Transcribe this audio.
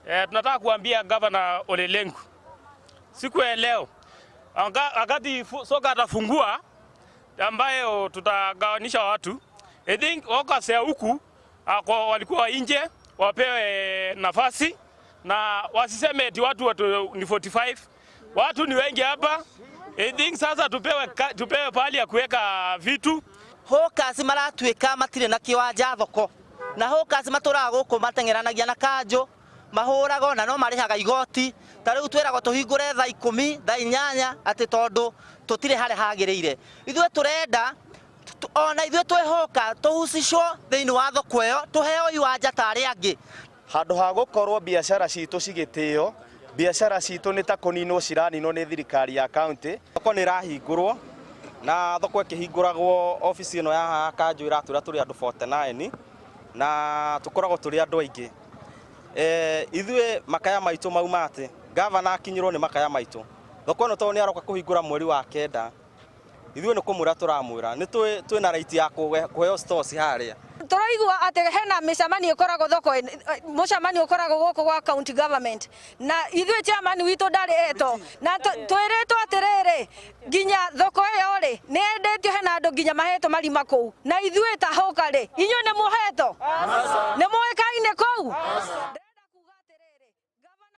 Tunataka kuambia Gavana Ole Lenku siku ya leo wakati soko atafungua ambayo tutagawanisha watu, I think hawkers ya huku walikuwa nje wapewe nafasi na wasiseme eti watu ni 45. Watu ni wengi hapa. I think sasa tupewe pahali ya kuweka vitu. Hawkers maratuĩka matirĩ na kĩwanja thoko na hawkers matũraga gũkũ mateng'eranagia na kanjũ mahũragwo na no marĩhaga igoti. Ta rĩu twĩragwo tũhingũre thaa 10, thaa 8, atĩ tondũ tũtirĩ harĩa hagĩrĩire. Ithuĩ tũrenda ona ithuĩ twĩhoka tũhucicwo thĩinĩ wa thoko ĩyo, tũheo iwanja ta arĩa angĩ. Handũ ha gũkorwo biacara citũ cigĩtĩo, biacara citũ nĩ ta kũninwo ciraninwo nĩ thirikari ya county. Thoko nĩ ĩrahingũrwo na thoko ĩkĩhingũragwo obici ĩno ya haha kanjũ ĩratwĩra tũrĩ andũ 49 na tũkoragwo tũrĩ andũ aingĩ. Ithuĩ makaya maitũ mauma atĩ gavana akinyĩrwo nĩ makaya maitũ. Thoko ĩno tondũ nĩ aroka kũhingũra mweri wa 9, ithuĩ nĩ kũmwĩra tũramwĩra nĩ twĩna right ya kũheo stores harĩa. Tũraigua atĩ hena mĩcemanio ĩkoragwo thoko, mũcemanio ũkoragwo gũkũ gwa county government, na ithuĩ chairman witũ ndarĩ eto, na twĩrĩtwo atĩrĩrĩ, nginya thoko ĩyo rĩ nĩ yendetio, hena andũ nginya mahetwo marima kũu, na ithuĩ ta hawker rĩ, inyuĩ nĩ mũhetwo? Nĩ mũĩkaine kũu?